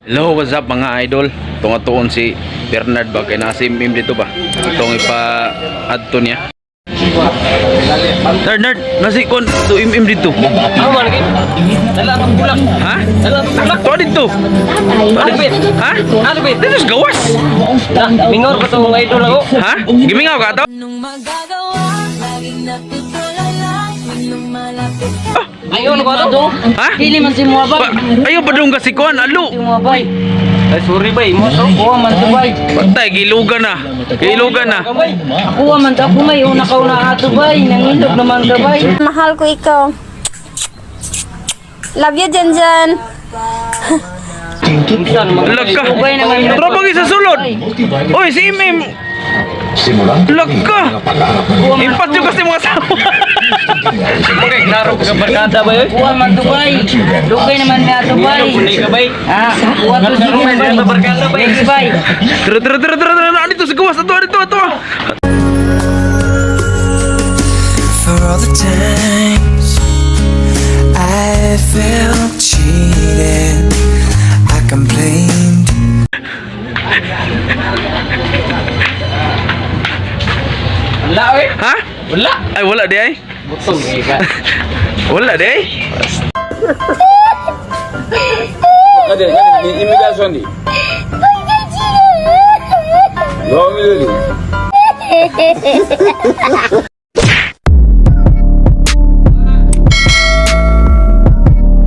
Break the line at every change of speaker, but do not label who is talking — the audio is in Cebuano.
Hello, what's up, mga idol? Tungatuon si Bernard ba kay nasa MM dito ba? Itong ipa-adto niya. Bernard, nasi kon to MM dito.
Ano man lagi? Dala ang bulak.
Ha?
Dala ang bulak.
To dito.
Ano bit?
Ha?
Ano bit?
Dito sa gawas.
Nah, mingor ko tong idol ako.
Ha? Gimingaw ka to?
Anong magagawa? Laging natutulala tuwing lumalapit ka.
Ayon ko to.
Ha?
Dili man si Muabay.
Ba, ayaw pa dong kasi kon, alo.
Si Muabay.
Ay, sorry bay, mo to.
Kuha man to, bay.
Patay, gilugan na. Gilugan na.
Kamay.
Kuha man to ako may una ka una ato, bay. Nangilog naman ka, bay.
Mahal ko ikaw. Love you, Janjan.
Minsan man.
Lagka.
Dugay naman.
Tropa sa sulod. Oy, si MM. Lagka. Impat yung kasi mga asawa.
Okay, klaro ka barkada bay. Oy.
Kuha man to, bay. Dugay naman mi ato, bay.
Kunay ka bay.
Ah, kuha to sige
Klaro
bay.
ka barkada bay.
Sige, bay.
Tara, tara, tara, tara, tara. Dito sa gawas. Ato, dito, ato.
For all the times I felt cheated, I complained.
Wala oy.
Ha?
Wala.
Ay, wala di ay.
Butong eh ka.
Wala di ay.
Kade, kade, ni immigration di. Yo, mi loli.